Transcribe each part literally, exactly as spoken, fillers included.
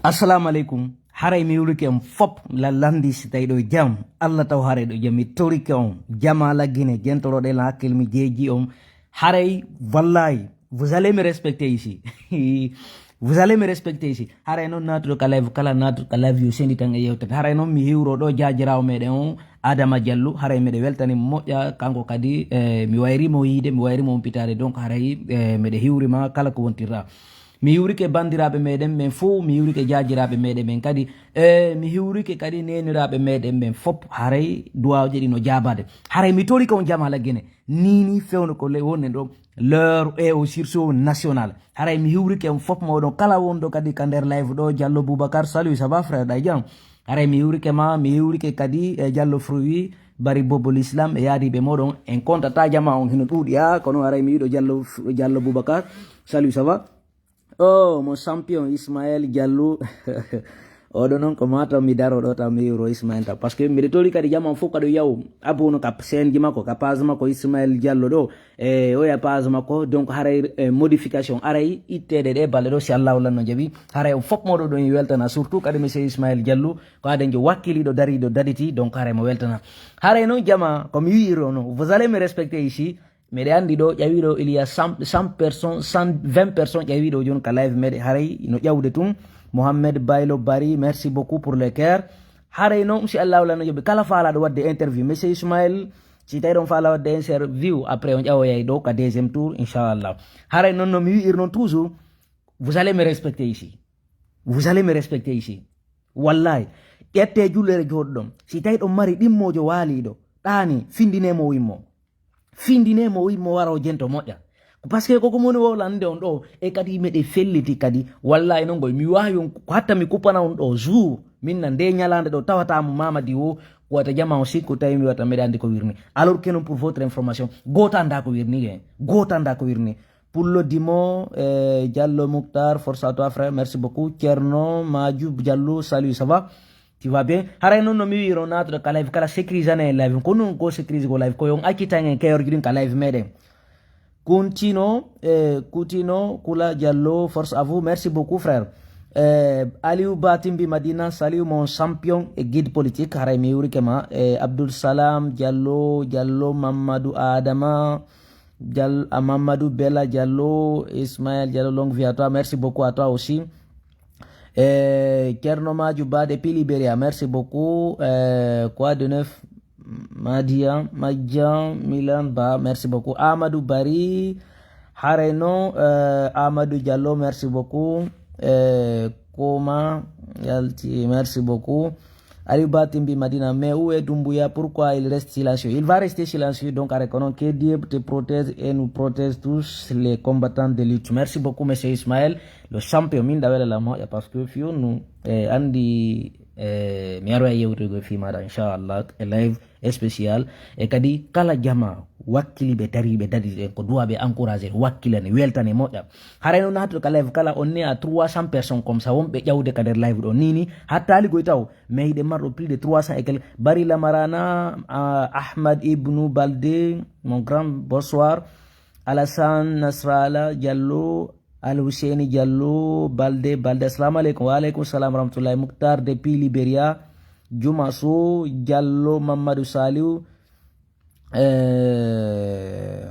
Assalamu alaikum. Haray mi wurike on fop la landi si tawi ɗo jam. Allah taw haray ɗo jam. Mi torike on. Jama la Guinée, jentoroɗe la hakkil mi jeeji on. Haray, wallahi, vous allez me respecter ici. Vous allez me respecter ici. Haray non natuɗo ka live, kala natuɗo ka live yo sendi tan e yewtere. Haray non mi hiwro ɗo jaajirawo meɗen on, Adama Diallo. Haray meɗe weltani mo moƴƴa, kanko kadi, eh, mi wayri mo yiide, mi wayri mo humpitaade. Donc haray, eh, meɗe hiwri ma kala ko wontirra. Mi hiwrike bandiraɓe meɗen ɓen fow, mi hiwrike jaajiraɓe meɗen ɓen kadi. Eh, mi hiwrike kadi neniraɓe meɗen ɓen fop. Haray duwawuji ɗi no jaabade. Haray mi torike on jama la Guinée. Ni ni fewno ko le wonnen ɗo. L'heure est au sursaut national. Haray mi hiwrike on fop mawɗon kala wonɗo kadi ka nder live ɗo. Diallo Boubacar, salut, ça va frère, ɗay jam? Haray mi hiwrike ma, mi hiwrike kadi e Diallo Fruit, Bari Bobo l'Islam e yaadiɓe moɗon. En kontata jama on hino ɗuuɗi, ah, kono haray mi yiɗo Diallo, Diallo Boubacar. Salut, ça va? Oh, mon champion Ismaël Diallo. Oɗo non ko ma taw mi daro ɗo taw mi wuro Ismaël taw. Parce que mbiɗo tori kadi jama on fof kadi yaw. Abonné ka chaîne ji makko, ka page makko Ismaël Diallo ɗo. E oya page makko. Donc haray, eh, modification aray itteede ɗe balɗe ɗo si Allahu lanno jaɓi. Haray on fof moɗo ɗon weltana. Surtout kadi monsieur Ismaël Diallo. Ko aden jo wakkiliɗo dariɗo daditi. Donc haray mo weltana. Haray non jama ko mi wi'iro non. Vous allez me respecter ici. Meɗe anndi ɗo ƴawi ɗo il y a cent, cent personnes, cent vingt personnes ƴawi ɗo jooni ka live meɗe haray no ƴawde tun. Mohamed Baylo Bari, merci beaucoup pour le cœur. Haray non si Allahu lanno joɓe kala faalaɗo wadde interview. Monsieur Ismaël, si tawi ɗon faala wadde interview, après on ƴawoyay ɗo ka deuxième tour, inchallah. Haray non no mi wi'ir non toujours, vous allez me respecter ici. Vous allez me respecter ici. Wallahi, ƴettee jullere jooɗɗon. Si tawi ɗon mari ɗimmoojo waaliiɗo, ɗaani, findinee mo o immo. Findinee mo o immo wara o jento moƴƴa. Parce que koko moni wowlande on ɗo, e kadi meɗe felliti kadi. Wallahi non ngoy, mi waawi on, ko hatta mi kupana on ɗo jour. Min na nde ñalaande ɗo tawata mo Mamadi o, ko wata jama on sikku tawi mi wata meɗe anndi ko wirni. Alors que non pour votre information, gooto annda ko wirni, eh. Gooto annda ko wirni. Pullo Dimo, eh, Diallo Mouktar, force à toi, frère. Merci beaucoup. Thierno Madjou Diallo, salut, ça va? Tu vas bien? Haray non no mi wi'iro natuɗo ka live kala sécurisane e live. Ko non ko sécurise ko live. Ko yon accitan en keyorji ɗin ka live meɗen. Kuntino, eh, Kutino, Kula Diallo, force à vous. Merci beaucoup, frère. Eh, Aliou Batimbi Madina, salut mon champion et guide politique. Haray mi wurike ma. Eh, Abdul Salam Diallo, Diallo Mamadou Adama, Dial-, ah, Mamadou Bella Diallo, Ismaël Diallo, longue vie à toi. Merci beaucoup à toi aussi. Eh, Kerno Maju Ba depuis Liberia, merci beaucoup. Eh, quoi de neuf? Madia, Madia, Milan Ba, merci beaucoup. Amadou Bari, Hareno, eh, Amadou Diallo, merci beaucoup. Eh, Koma, Yalti, merci beaucoup. Aliou Batimbi Madina, mais où est Doumbouya? Pourquoi il reste silencieux? Il va rester silencieux, donc arrête, que Dieu te protège et nous protège tous les combattants de lutte. Merci beaucoup, monsieur Ismaël, le champion. Min da wela la moƴƴa, parce que fiyo nu, eh, andi, eh, mi aro e yewtugo fi maɗa, inchallah, e live spécial. E kadi kala jama wakkiliɓe dariɓe dadi en ko duwa ɓe encouragé, wakkilane, weltane, moƴƴa. Haray no naatude ka live kala, on est à trois cents personnes comme ça, wonɓe ƴawde ka nder live ɗo. Ni ni, hattaali goy taw, mais hiɗen marɗo plus de trois cents et quelques. Bari Lamarana, ah, Ahmad Ibnu Balde, mon grand, bonsoir. Alassane Nasrala Diallo, Al Husseini Diallo, Balde, Balde, assalamu alaikum. Wa alaikum salam wa rahmatullahi. Mouktar depuis Liberia, Juma Sow, Diallo, Mamadou Saliou, eh,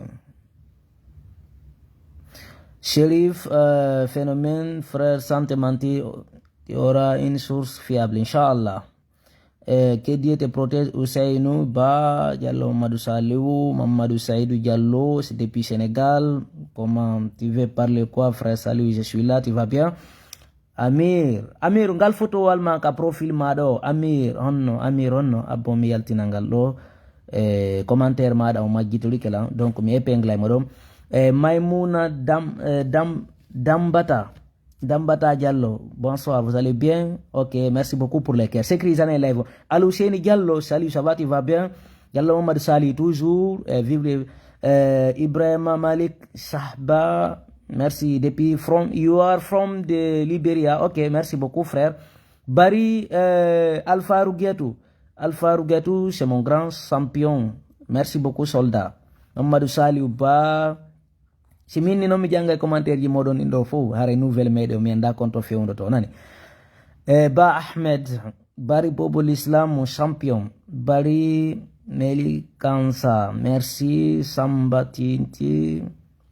Chérif, euh, Phénomène, frère, sans te mentir, tu auras une source fiable, Inch'Allah. Euh, que Dieu te protège, Ousseynou Ba, Diallo Mamadou Saliou, Mamadou Saïdou Diallo, c'est depuis Sénégal. Comment tu veux parler quoi, frère? Salut, je suis là, tu vas bien? Amir, Amir, ngal fotowal ma ka profil ma ɗo. Amir, honno, Amir, honno? Abbo mi yaltina ngal ɗo. Eh, commentaire maɗa o majjitorike lan. Donc, mi épingle mo ɗo. Eh, Maimouna Dam, eh, Dam, Dambata. Dambata Diallo, bonsoir, vous allez bien? Ok, merci beaucoup pour les cœurs. Sécurisé en live. Alou Seni Diallo, salut, ça va, tu vas bien? Diallo Mamadou Sali, toujours, eh, vive les, eh, Ibrahima Malik Sahba, merci, depuis from, you are from the Liberia. Ok, merci beaucoup, frère. Bari, eh, Alpha Rugiatou. Alpha Rugiatou, c'est mon grand champion. Merci beaucoup, soldat. Mamadou Saliou Ba. Si min ni non mi jangay commentaire ji moɗon ɗin ɗo fof, haray nouvelle meɗe o mi anda konto fewndo to, nani? Eh, Ba Ahmed, Bari Bobo l'Islam, mon champion. Bari Meli Kansa, merci. Samba Tinti,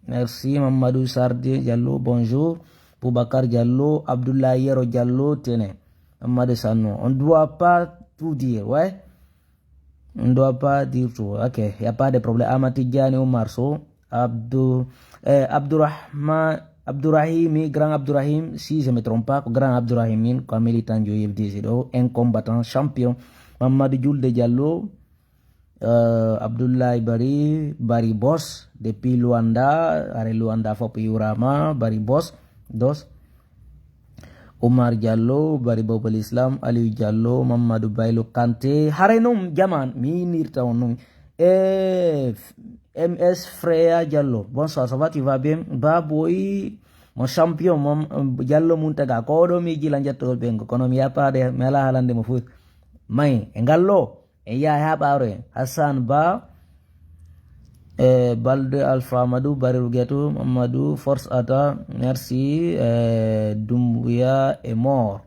merci. Mamadou Sardi Diallo, bonjour. Boubacar Diallo, Abdoulaye Yero Diallo, tenez. Mamadou Sanno, on ne doit pas tout dire, ouais. On ne doit pas dire tout. Ok, il n'y a pas de problème. Amati Diani Omar So, Abdou, eh, Abdourahman, Abdourahimi, grand Abdourahim, si je me trompe pas, grand Abdourahim, quoi, militant du F D C, un combattant champion. Mamadou Julde Diallo, euh, Abdoulaye Bari, Bari Boss, depuis Luanda, Are Luanda, Fop Yurama, Bari Boss, Dos. Omar Diallo, Bari Bobol Islam, Aliou Diallo, Mamadou Baylo Kanté. Haray non jaman, mi inirta on non. Eh, M S Freya Diallo, bonsoir, ça va, tu vas bien? Baboy, mon champion, mon, euh, Diallo Muntaga, ko oɗo mi jila njattogol ɓen, kono mi yapaade, mi ala haalande mo fof. May, e ngallo, e yaa haɓaaro en. Hassan Ba, eh, Balde Alpha Amadou, Bari Rugeto, Mamadou, Force Ata, merci, eh, Doumbouya est mort.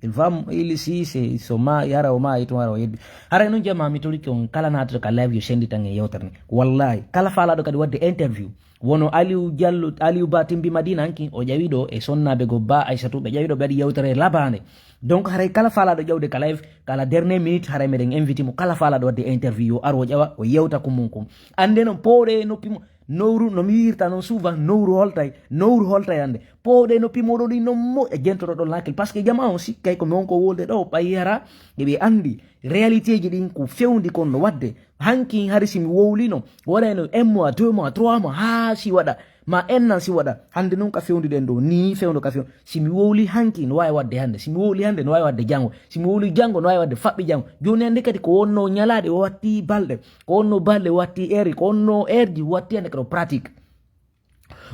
Il va, il, si, si, so ma, yara o ma, itu, yara o yeddi. Haray non jama, mi torike on, kala naata ka live yo sendi tan e yewtere ne. Wallahi, kala faalaɗo kadi wadde interview. Wono Aliou Diallo, Aliou Ba Timbi Madina hanki, o ƴawi ɗo e sonnaaɓe go Ba Aissatou, ɓe ƴawi ɗo ɓe waɗi yewtere labaande. Donc haray kala faalaɗo ƴawde ka live, kala dernière minute, haray meɗen invite mo, kala faalaɗo wadde interview, yo ar o ƴawa, o yewta ko mum kon. Ande non, pooɗe e noppi mo, nowru, no mi wiirta non souvent, nowru holtay, nowru holtay ande. Pooɗe e noppi moɗon ɗin non moƴƴa, jentoto ɗon laakil. Parce que jama on sikkay ko mi on ko wolde ɗo, ɓay hara, e ɓe andi, réalité ji ɗin ko fewndi kon no wadde. Hanki hari si mi wowlino, waɗayno un mois, deux mois, trois mois, haa si waɗa, ma un an si waɗa. Hande non ka fewnduɗen ɗo, ni fewndo ka few-, si mi wowli hanki, no waawi waɗde hande. Si mi wowli hande, no waawi waɗde jango. Si mi wowli jango, no waawi waɗde faɓɓi jango. Jooni hande kadi ko wonno ñalaaɗe watti balɗe, ko wonno balɗe watti heure, ko wonno heure ji watti hande kadi pratique.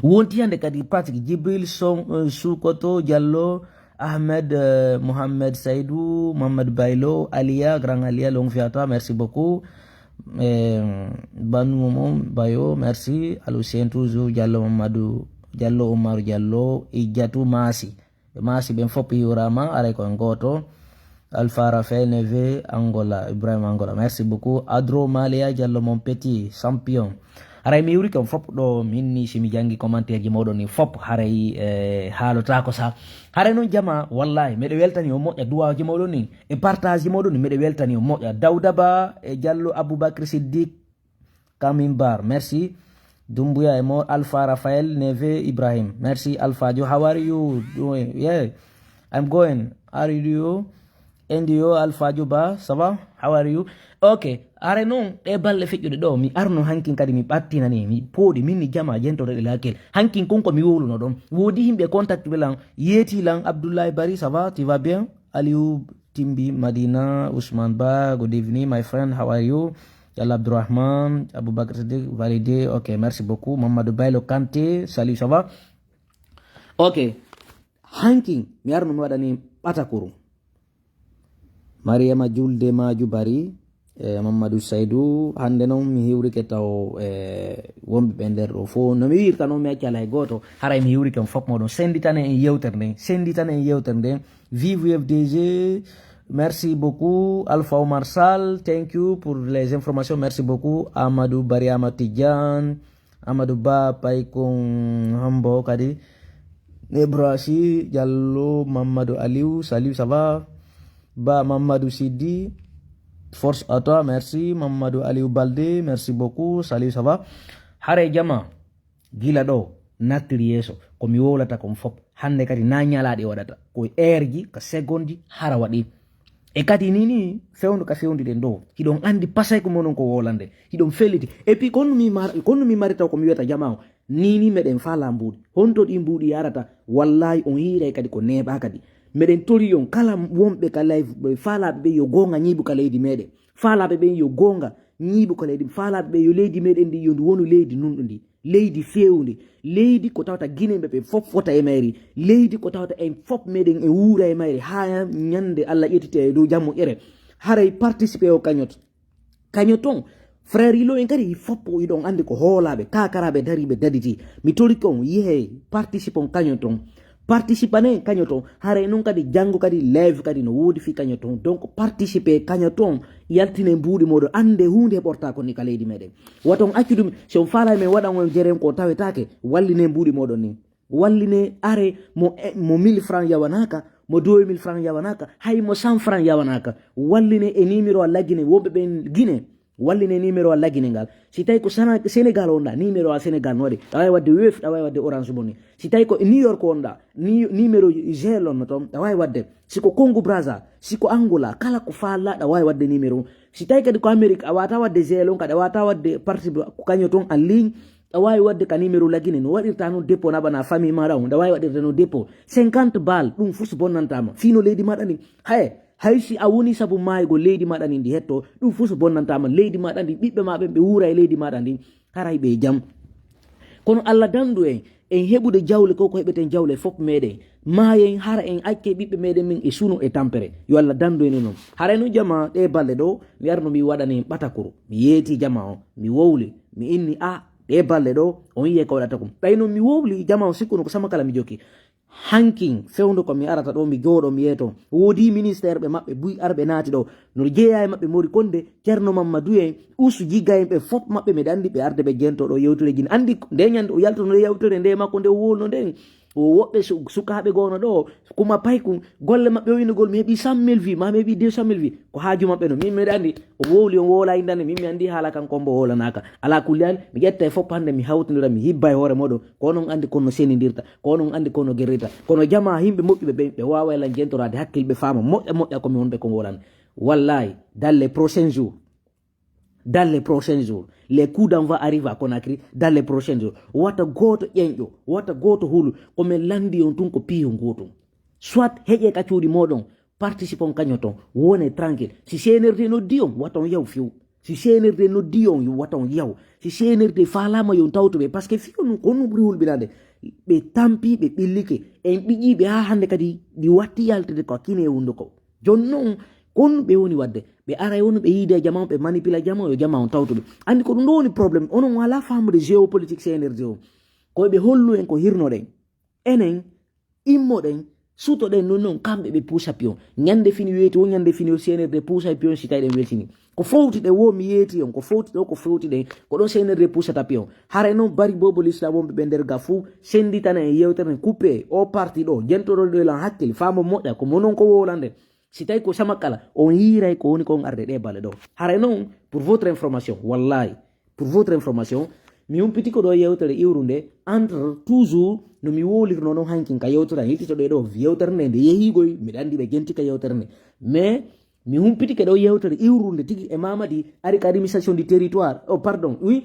Wonti hande kadi pratique. Jibril Son, euh, Sukoto Diallo, Ahmed, euh, Mohamed Saïdou, Mohamed Baylo, Aliya, grand Aliya, longue vie à toi, merci beaucoup. Euh, Banu Momon Bayo, merci. Alou Saint toujours, Diallo Mamadou, Diallo Omar Diallo, Idjatou Masi. Ɓe maasi ɓen fof yuuraama, aray ko en gooto. Alpha Raphaël Neve Angola, Ibrahim Angola. Merci beaucoup. Adro Malia Diallo, mon petit champion. Haray mi yuurike on fof ɗo, min ni si mi janngi commentaire ji mooɗon ni fof, haray, eh, haalotaako sa. Haray non jama, wallahi, meɗe weltani on moƴƴa duwaaji mooɗon ni, e partage ji mooɗon ni, meɗe weltani on moƴƴa. Dawda Ba e Diallo Aboubacry Siddiq, Kamin Bar, merci. Dumbuya e Mor Alpha Raphael Neve Ibrahim. Merci Alpha Jo. How are you doing? Yeah, I'm going. Are you? And you, Alpha Jo Ba, ça va? How are you? Ok, are non, ɗe balle feƴƴuɗe ɗo, mi arno hankin kadi mi ɓattinani, mi pooɗi, min ni jama jentoɗo ɗe lakel. Hankin kon ko mi wowluno ɗon. Woodi himɓe contact ɓe lan, yeeti lan, Abdoulaye Bari, ça va? Tu vas bien? Aliou Timbi Madina, Ousmane Ba, good evening, my friend, how are you? Yalla Abdourahman, Aboubacar Siddiq, validé, ok, merci beaucoup. Mamadou Baylo Kanté, salut, ça va? Ok, hankin, mi arno mi waɗani ɓatakuru. Mariama Julde Maju Bari, eh, Mamadou Saydou, hande non mi hiwrike taw, eh, wonɓe ɓe nder ɗo fof. No mi wirta non mi accala e gooto, haray mi hiwrike on fof moɗon. Senditane en yewtere nden, senditane en yewtere nden. Vive U F D G, merci beaucoup. Alpha Omar Sall, thank you pour les informations, merci beaucoup. Amadou Bariama Tidiane, Amadou Ba Paykun Hambo kadi. Ibrahim Diallo, Mamadou Aliou, salut, ça va? Ba Mamadou Sidi, force à toi, merci. Mamadou Aliou Baldé, merci beaucoup, salut, ça va? Hare jama, gila ɗo, nattiri yeeso, ko mi wowlata kon fof. Hande kadi na ñalaaɗe waɗata, ko e heure ji, ka seconde ji, hara waɗi. E kadi ni ni, fewndo ka fewndi ɗen ɗo. Hiɗon andi pasay ko monon ko wolande. Hiɗon felliti. Et puis, kon mi mar-, kon mi marita ko mi wiyata jama o. Ni ni meɗen faala mbuuɗi. Honto ɗi mbuuɗi yarata? Wallahi on hiiray kadi ko neeɓa kadi. Meɗen tori on kala wonɓe ka live, ɓe faalaɓe ɓe yo goonga ñiiɓu ka leydi meɗen. Faalaɓe ɓen yo goonga ñiiɓu ka leydi. Faalaɓe ɓe yo leydi meɗen ndi yo ndu wonu leydi nunɗu ndi. Leydi fewndi. Leydi ko tawata Guinéen ɓe ɓe fof fota e mayri. Leydi ko tawata en fof meɗen e wuura e mayri. Haa ñande Allah ƴettite e dow jammo ƴere. Haray participer o kañot. Kañoton, frère Yilo en kadi foppo iɗon andi ko hoolaaɓe, kakaraaɓe dariiɓe daditi. Mi torike on, yehe, participon kañoton. Participanen kaño ton. Haray non kadi janngo kadi live kadi no woodi fii kaño ton. Donc participe kaño ton. Yaltine mbuuɗi mooɗon. Annde huunde heɓortaako ni ka leydi meɗen. Waton accu ɗum. Si on faalay men waɗan on jeren ko tawetaake. Walline mbuuɗi mooɗon ni. Walline are mo, eh, mo mille francs yawanaaka. Mo deux mille francs yawanaaka. Hay mo cent francs yawanaaka. Walline e numéro a Lagine wonɓe ɓen Gine. Walline numéro a Lagine ngal. Si tawi ko Sana-, Sénégal on ɗa, numéro a Sénégal no waɗi. Ɗa waawi waɗde Wave, ɗa waawi waɗde Orange Money. Si tawi ko New York on ɗa, ni-, numéro Zelle on no ton, ɗa waawi waɗde. Si ko Congo Brazza, si ko Angola, kala ko faala, ɗa waawi waɗde numéro. Si tawi kadi ko Amérique, a waata waɗde Zelle on, kadi a waata waɗde parti ko kaño ton en ligne, ɗa waawi waɗde ka numéro Lagine. No waɗirta non dépôt naɓana famille maɗa on, ɗa waawi waɗirde non dépôt. Cinquante bal, ɗum fof so bonnantama. Fii no leydi maɗa ndi. Haye, hay si a woni sabu maayugol leydi maɗa ndi ndi hetto, ɗum fof so bonnantama leydi maɗa ndi, ɓiɓɓe ma ɓen ɓe wuura e leydi maɗa ndi, haray ɓe e jam. Kono Allah dandu en, en heɓude jawle ko, ko heɓeten jawle fof meɗen. Maayen hara en acce ɓiɓɓe meɗen men e suno e tampere. Yo Allah dandu en e non. Haray no jama ɗe balɗe ɗo, mi arno mi waɗani en ɓatakuru. Mi yeeti jama o, mi wowli, mi inni a, ɗe balɗe ɗo, on yi'e ko waɗata kon. Ɓay non mi wowli jama o sikkuno ko sama kala mi jokki. Hankin fewndo ko mi arata ɗo, mi jooɗo, mi yeeto. Woodi ministère ɓe maɓɓe buy arɓe naati ɗo. No jeeya e maɓɓe Mori Konde, Ceerno Mammadu en, Usu Jigga en, ɓe fof maɓɓe miɗa anndi ɓe arde ɓe jento ɗo yewtureji. Anndi nde ñande o yaltono nde yewtere nde makko nde o wolno nden. O woɓɓe su-, sukaaɓe goono ɗo, kuma paykun, golle maɓɓe o innugol, mi heɓi cent mille vues, ma mi heɓi deux cent mille vues. Ko haaju maɓɓe no, min miɗa anndi, o wowli, on wowla indande, min mi anndi haala kan kombo wolanaaka. Ala kulli hal, mi ƴetta e fof hannde, mi hawtindira, mi hibba e hoore mooɗon, ko onon anndi kono senindirta, ko onon anndi kono gerrita. Kono jamaa, yimɓe moƴƴuɓe ɓe, ɓe waaway lan jentoraade hakkil, ɓe faama moƴƴa moƴƴa ko mi wonɓe ko wolan. Wallahi, dans les prochains jours, dans les prochains jours, les coups d'envoi arrivent à Conakry, dans les prochains jours. Wata gooto ƴenƴo, wata gooto hulu, ko men lanndi on tun ko piiyo ngootum. Soit heƴe ka cuuɗi mooɗon, participon kaño ton, wone tranquille. Si C N R D noddi on, wata on yaw few. Si C N R D noddi on, wata on yaw. Si C N R D faalaama yo on tawtu ɓe, parce que fiyo nun, ko nun ɓuri hulɓinaade. Ɓe tampi, ɓe ɓillike. En ɓiƴii ɓe haa hannde kadi, ɗi watti yaltude ko kine e hunduko. Jon non, kon ɓe woni waɗde. Ɓe aray on, ɓe yiida e jama on, ɓe manipula jama on, yo jama on tawtu ɓe. Anndi ko ɗum ɗo woni problème. Onon alaa faamude géopolitique C N R D o. Ko ɓe hollu en ko hirnoɗen. Enen, immoɗen, sutoɗen non non, kamɓe ɓe puusa piyon. Ñande fini weeti, wo ñande fini o C N R D puusa piyon si tawi ɗen weltini. Ko fowti ɗen wo mi yeeti on, ko fowti ɗo, ko fowti ɗen, ko ɗon C N R D puusata piyon. Hare non bari bobo l'islam wonɓe ɓe nder ga fuu, senditana en yewtere nden, kuppe o parti ɗo, jentoɗon ɗo lan hakkil, faamo moƴƴa, ko monon ko wowlande. Si tawi ko sama kala, on yiiray ko woni kon arde ɗe bale ɗo. Hare non, pour votre information, wallahi, pour votre information, mi humpiti ko ɗo yewtere iwrunde, entre toujours, no mi wowlirno non hankin ka yewtere, an yittito ɗo ɗo yewtere nde, nde yehigoy, miɗa andi ɓe genti ka yewtere nde. Mais, mi humpiti ke ɗo yewtere iwrunde tigi e Mamadi, ari ka administration du territoire, oh, pardon, oui,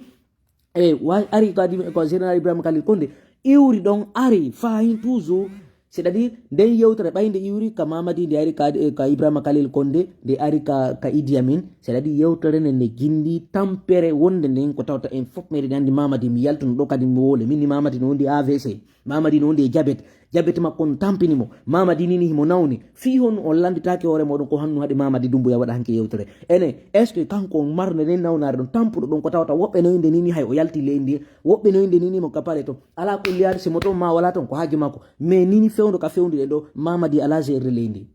e wa-, ari ka di-, ko Général Ibrahima Khalil Condé, iwri ɗon ari, fahin toujours, c'est-à-dire, nden yewtere ɓay nde iwri ka Mamadi, nde ari ka, ka Ibrahima Khalil Condé, nde ari ka, ka Idi Amin, c'est-à-dire, yewtere nde nde jindi tampere wonde nden ko tawta en fof meɗen andi Mamadi, mi yaltuno ɗo kadi mi wowle, min ni Mamadi no wondi A V C, Mamadi no wondi e jabet, jabet makko on tampini mo, Mamadi nini himo nawni, fii honno on landitaake hoore moɗon ko hanno haɗi Mamadi Dumbuya waɗa hanki yewtere? Ene, est-ce que kanko on marde nden nawnaare ɗon tampuɗo ɗon ko tawta woɓɓe no inde nini hay o yalti leydi, woɓɓe no inde nini mo ka pale to, ala kulli hal, si mo ton ma wala ton, ko haaju makko. Mais nini fewndo ka fewndi ɗen ɗo, Mamadi ala gérde leydi.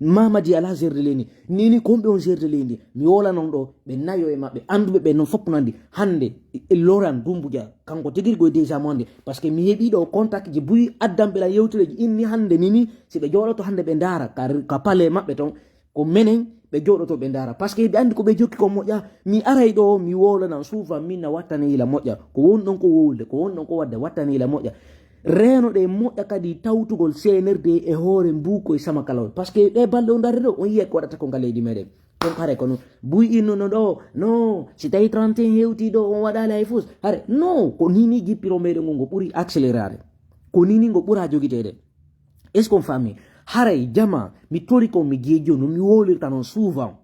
Mamadi ala gérde leydi. Nini ko ɓe on gérde leydi. Mi wola non ɗo, ɓe nayo e maɓɓe, anduɓe ɓe non fof nandi. Hande, e Laurent Dumbuya, kanko tigi ko déjà mo andi. Parce que mi heɓi ɗo contact ji buy addan ɓe lan yewtureji inni hande nini, si ɓe jooɗoto hande ɓe ndaara ka, ka pale maɓɓe ton. Ko menen ɓe jooɗoto ɓe ndaara. Parce que ɓe andi ko ɓe jokki ko moƴƴa. Mi aray ɗo, mi wowlanan souvent, min na wattani ila moƴƴa. Ko won ɗon ko wowlude, ko won ɗon ko wadde wattani ila moƴƴa. Reeno ɗe moƴƴa kadi tawtugol C N R D e hoore mbuuko e sama kala on. Parce que ɗe balɗe on darde ɗo, on yiya ko waɗata ko nga leydi meɗen. Donc hare kono buy innuno ɗo, no, si tawi trente et un hewti ɗo, on waɗali hay fus. Hare, no, ko nini jippiro meɗen ngo, ngo ɓuri accélérade. Ko nini ngo ɓura jogiteede. Est-ce qu'on famille? Haray jama, mi tori kon, mi jeejo, no mi wowlirta non souvent.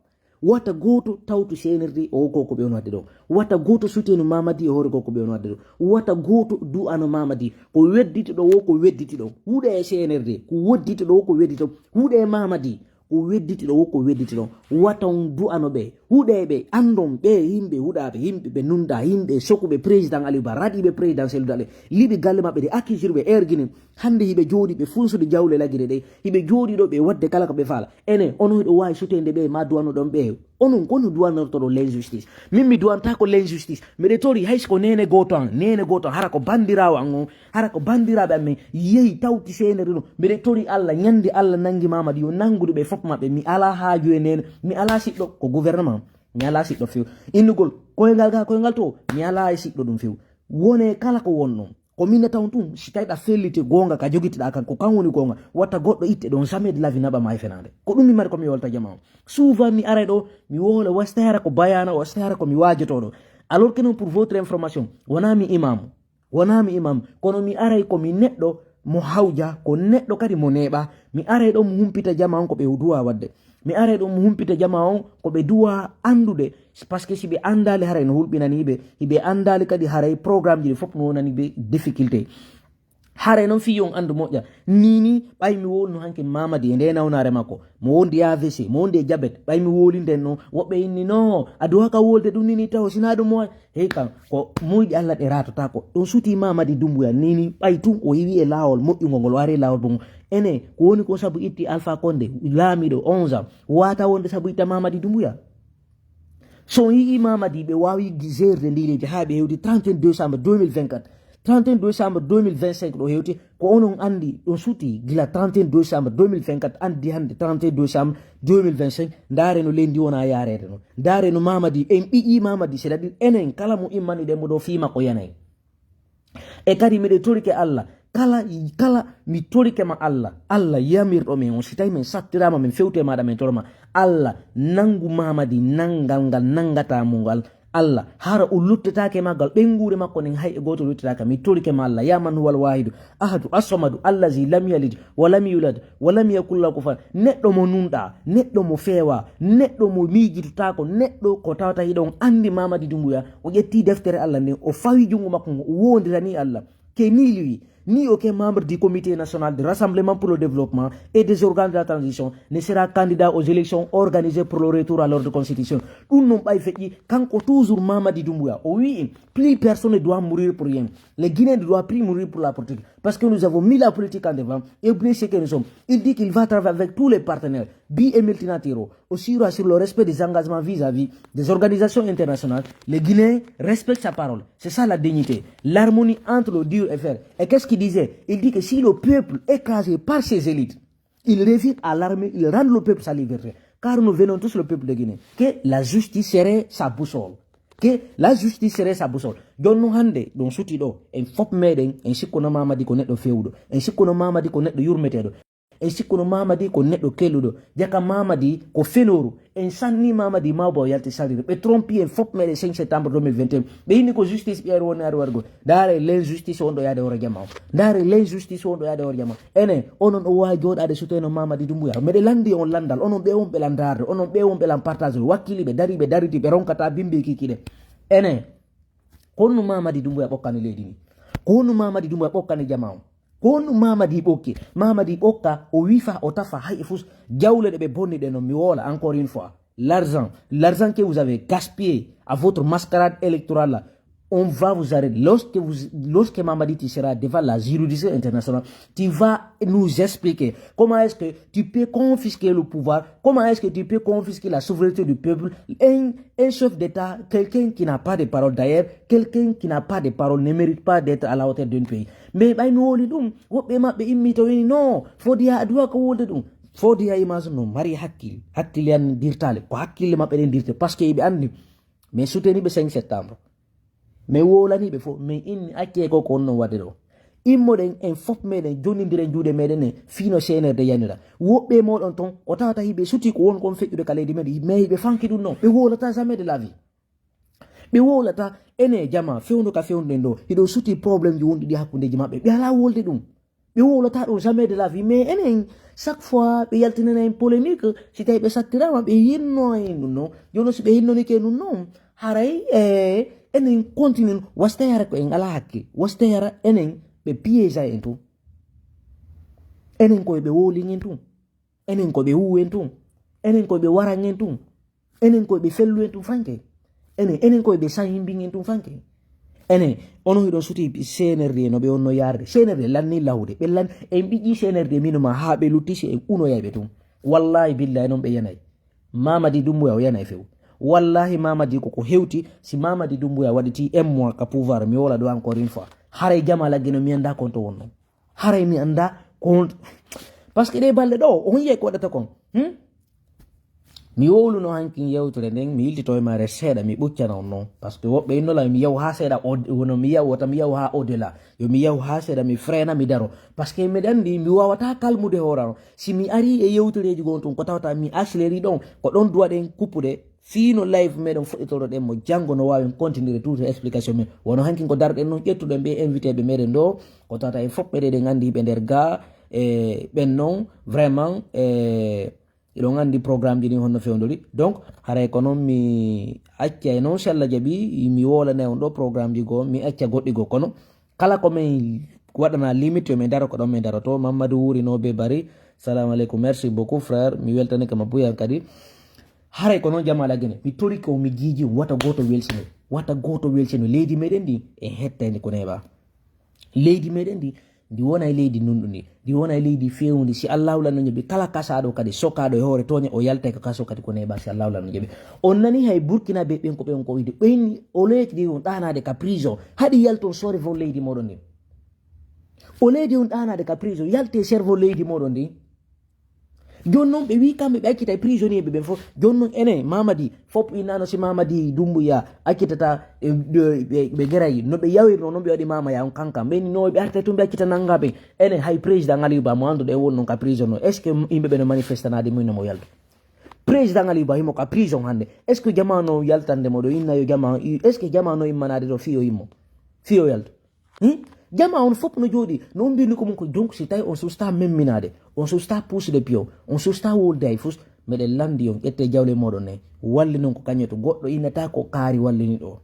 Wata gooto tawtu C N R D o ko ko ɓe on wadde ɗo. Wata gooto sutenu Mamadi e hoore ko ko ɓe on wadde ɗo. Wata gooto du'ano Mamadi. Ko wedditi ɗo wo ko wedditi ɗo. Huɗe e C N R D. Ko wedditi ɗo wo ko wedditi ɗo. Huɗe e Mamadi. Ko wedditi ɗo, wokko wedditi ɗo. Wata on du'ano ɓe. Huɗee ɓe, anndon ɓe yimɓe huɗaaɓe, yimɓe ɓe nunɗaa, yimɓe sokuɓe président Aliou Ba, raɗiiɓe président Cellou Dalein, liɓi galle maɓɓe de, accusirɓe ergini. Hannde hiɓe jooɗi ɓe funsude jawle lagire ɗe. Hiɓe jooɗi ɗo ɓe waɗde kala ko ɓe faala. Enen, onon hiɗo waawi suteede ɓe, ma du'anoɗon ɓe. Onon, kono du'anortoɗon l'injustice. Min mi du'antaako l'injustice. Miɗe tori hay si ko neene gooto an, neene gooto an, hara ko banndiraawo an on, hara ko banndiraaɓe amen yehi tawti seenere ɗum. Miɗe tori Alla, ñande Alla nanngi Mamadi, yo nanngude ɓe fof maɓɓe. Mi alaa haaju e neene, mi alaa siɗɗo ko gouvernement. Mi alaa siɗɗo few. Innugol koyngal ga, koyngal to, mi alaa e siɗɗo ɗum few. Wonee kala ko wonɗon. Ko min nata on tun, si tawi ɗa felliti goonga ka jogitiɗaa kan, ko kan woni goonga. Wata goɗɗo itte ɗon, jamais de la vie naɓa ma e fenaande. Ko ɗum mi mari ko mi wolta jama on. Souvent mi aray ɗo, mi woola wasta hara ko bayaana, wasta hara ko mi waajotoo ɗo. Alors que non, pour votre information, wonaa mi imaamu. Wonaa mi imam, kono mi aray ko mi neɗɗo mo hawja, ko neɗɗo kadi mo neeɓa. Mi aray ɗo mo humpita jama on ko ɓe duwa waɗde. Mi aray ɗo mo humpita jama on ko ɓe duwa anndude, parce que si ɓe anndaali haray no hulɓinanii ɓe, si ɓe anndaali kadi haray programme ji ɗi fof no wonani ɓe difficulté. Haray non fii yo on anndu moƴƴa. Nii nii, ɓay mi wowluno hanki Mamadi e ndee nawnaare makko. Mo wondi e A V C, mo wondi e jabet. Ɓay mi wowlinde en non, woɓɓe inni, "Non, a duwaa ka wolde ɗum nii nii taho, sinaa ɗum mo waɗi." Hey kan, ko muyɗi Alla ɗe raatotaako. Ɗum sutii Mamadi Doumbouya nii nii, ɓay tun o iwi e laawol moƴƴungol ngol, o ari e laawol bonngol. Ene, ko woni ko sabu itti Alpha Condé, laamiiɗo onze ans, waata wonde sabu itta Mamadi Doumbouya? So on yi'ii Mamadi ɓe waawi gérde ndii leydi haa ɓe hewti trente et un décembre deux mille vingt-quatre. Trente et un décembre deux mille vingt-cinq ɗo hewti, ko onon anndi ɗo sutii gila trente et un décembre deux mille vingt-quatre, anndi hannde trente et un décembre deux mille vingt-cinq, ndaare no leydi wona yaareede non. Ndaare no Mamadi, en ɓiƴii Mamadi, c'est-à-dire enen kala mo immaniɗen mo ɗo fii makko yanay. E kadi miɗo torike Alla, kala, kala mi torike ma Alla, Alla yamirɗo men on, si tawi men sattiraama, men fewte maaɗa, men toroma, Alla, nangu Mamadi, nangal ngal nangata mo ngal, Alla, hara o luttataake e maggal, ɓeynguure makko nden hay e gooto luttataake, mi torike ma Alla, ya man huwal waahidu, ahadu, assamadu, allazi lam yalid, wa lam yulad, wa lam yakun lahu kufuwan, neɗɗo mo nunɗaa, neɗɗo mo feewaa, neɗɗo mo miijitotaako, neɗɗo ko tawata hiɗon anndi Mamadi Doumbouya, o ƴetti deftere Alla nden, o fawi junngo makko ngon, o woondirani Alla. Que ni lui, ni aucun membre du Comité national de rassemblement pour le développement et des organes de la transition ne sera candidat aux élections organisées pour le retour à l'ordre constitutionnel. Ɗum non ɓay feƴƴi, kanko toujours Mamadi Doumbouya, o wi'i, plus personne ne doit mourir pour rien. Les Guinéens ne doivent plus mourir pour la politique. Parce que nous avons mis la politique en avant et oublié ce que nous sommes. Il dit qu'il va travailler avec tous les partenaires, bi et multilatéraux, aussi sur le respect des engagements vis-à-vis des organisations internationales. Les Guinéens respectent sa parole. C'est ça la dignité. L'harmonie entre le dire et faire. Et qu'est-ce qu'il disait? Il dit que si le peuple écrasé par ses élites, il revient à l'armée, il rend le peuple sa liberté. Car nous venons tous le peuple de Guinée. Que la justice serait sa boussole. Que la justice serait sa boussole. Jooni non hannde, ɗon suti ɗo, en fof meɗen, en sikkuno Mamadi ko neɗɗo feewuɗo. En sikkuno Mamadi ko neɗɗo yurmeteeɗo. En sikkuno Mamadi ko neɗɗo kelluɗo. Jaka Mamadi ko fenooru. En sanni Mamadi mawba o yalti sarire. Ɓe trompi en fof meɗen cinq septembre deux mille vingt et un. Ɓe inni ko justice ɓiyere woni ari wargo. Ndaare l'injustice on ɗo yaade hoore jama o. Ndaare l'injustice on ɗo yaade hoore jama o. Enen, onon o waawi jooɗaade suteno Mamadi Doumbouya. Meɗe lanndi on lanndal. Onon ɓe on ɓe lan ndaarde. Onon ɓe on ɓe lan partage. Wakkili ɓe dari, ɓe dariti, ɓe ronkata bimbi kikiɗe. Enen, ko honno Mamadi Doumbouya ɓokkani leydi ndi? Ko honno Mamadi Doumbouya ɓokkani jama on? Ko honno Mamadi ɓokki? Mamadi ɓokka, o wifa, o tafa, hay e fus. Jawle ɗe ɓe bonni ɗe non, mi woola, encore une fois. L'argent, l'argent que vous avez gaspillé à votre mascarade électorale là, on va vous arrêter. Lorsque vous, lorsque Mamadi, tu seras devant la juridiction internationale, tu vas nous expliquer comment est-ce que tu peux confisquer le pouvoir, comment est-ce que tu peux confisquer la souveraineté du peuple. Un, un chef d'État, quelqu'un qui n'a pas de parole. D'ailleurs, quelqu'un qui n'a pas de parole ne mérite pas d'être à la hauteur d'un pays. Mais ɓay mi woli ɗum, woɓɓe maɓɓe immi to wini, "Non, Fodiya a duwa ko wolde ɗum." Fodiya image no mari hakkil, hakkil yan dirtale, ko hakkille maɓɓe ɗen dirte, parce que iɓe anndi, mais soutenir ɓe cinq septembre. Mais wolani ɓe fof, mais inni accee ko ko honno waɗde ɗo. Immoɗen en fof meɗen jonnindiren juuɗe meɗen e fino C N R D yanira. Woɓɓe moɗon ton, ko tawata hiɓe suti ko won kon feƴƴude ka leydi men, mais hiɓe fanki ɗum non. Ɓe wolata jamais de la vie. Ɓe wowlata ene jama fewndo ka fewndo ɗen ɗo. Hiɗo suti problème ji wonɗi ɗi hakkundeji maɓɓe. Ɓe alaa wolde ɗum. Ɓe wowlata ɗum jamais de la vie. Mais enen, chaque fois ɓe yaltinana en polémique, si tawi ɓe sattirama, ɓe yinno en ɗum non. Jooni si ɓe yinnonike ɗum non, haray, eh, enen continue, wasta yara ko en alaa hakke. Wasta yara enen ɓe piéger en tun. Enen koye ɓe wowlin en tun. Enen ko ɓe huuwi en tun. Enen ko ɓe waran en tun. Enen ko ɓe fellu en tun fanke. Enen, enen ko ɓe sahimbin en tun fanke. Enen, onon hiɗon suti C N R D no ɓe wonno yarde. C N R D lanni lawde. Ɓe lan, en ɓiƴƴi C N R D mino ma haa ɓe lutti si en unoyay ɓe tun. Wallahi billahi non ɓe yanay. Mamadi Dumbuya o yanay few. Wallahi Mamadi ko ko hewti, si Mamadi Dumbuya waɗiti un mois ka pouvoir, mi wola ɗo encore une fois. Haray jama lagge no mi annda kon to wonno. Haray mi annda kon. Parce que ɗe balɗe ɗo, on yi'ay ko waɗata kon. Hmm? Mi wowluno hankin yewtere nden, mi yiltito e maare seeɗa, mi ɓuccana on non. Parce que woɓɓe innola mi yaw haa seeɗa, au- wono mi yaw, wota mi yaw haa au-delà. Yo mi yaw haa seeɗa, mi freina, mi daro. Parce que miɗen anndi mi waawata kalmude hoorano. Si mi ari e yewtereeji gon tun, ko tawata mi accéléri ɗon, ko ɗon duwaɗen kuppude. Fii no live meɗen fuɗɗitoro ɗen mo janngo no waawen continuer tout explication men. Wono hankin ko darɗen non ƴettuɗen ɓe invité ɓe meɗen ɗo, ko tawata en fof meɗen anndi ɓe nder ga, e ɓen non vraiment, e Hiɗon anndi programmeji ɗin honno fewndori. Donc, haray ko non mi acca e non, si Allah jaɓi, mi wowlana on ɗo programmeji goo, mi acca goɗɗi goo. Kono kala ko min waɗana limite, yo min daro ko ɗon min daroto. Mamadou Wuri no be bari. Salam aleykum. Merci beaucoup, frère. Mi weltanike ma buyan kadi. Haray ko non jama lagene. Mi torike on, mi jiiji on. Wata gooto welsino. Wata gooto welsino. Leydi meɗen ndi, en hettayndi ko neeɓa. Leydi meɗen ndi, ndi wonay leydi nunɗundi, ndi wonay leydi feewundi. Si Allahu lanno jaɓi, kala kasaaɗo kadi sokaaɗo e hoore tooñe, o yaltay ka kaso kadi ko neeɓa si Allahu lanno jaɓi. On nani hay Burkina be ɓen ko ɓen ko wiyde, ɓen o leeki ɗi on ɗaanaade ka prison, haɗi yalton serveur leydi moɗon ndin. O leydi on ɗaanaade ka prison, yalte serveur leydi moɗon ndin. Jooni non ɓe wii kamɓe ɓe accitay prisonnier ɓe ɓen fof. Jooni non enen Mamadi fof innano si Mamadi Dumbuya accitata e, ɓe, ɓe, ɓe geray no ɓe yawirno non ɓe waɗi Mamaya on kankan ɓe no ɓe artay tun ɓe accita nanga ɓe. Enen hay président Aliou Ba mo annduɗo e won non ka prison non, est ce que yimɓe ɓe no manifestanaade mum no mo yaltu? Président Aliou Ba himo ka prison hannde, est ce que jama no yaltande mo ɗo inna yo jama, est ce que jama no immanaade ɗo fii o immo, fii o yaltu? Hmm? Jama on fof no jooɗi no umbini ko mum ko. Donc si tawi on susta memminaade, on susta puusude piyo, on susta wolde hay fus, meɗen lanndi on ƴette jawle moɗon ne walli non ko kañoto goɗɗo innata ko kaari wallini ɗo.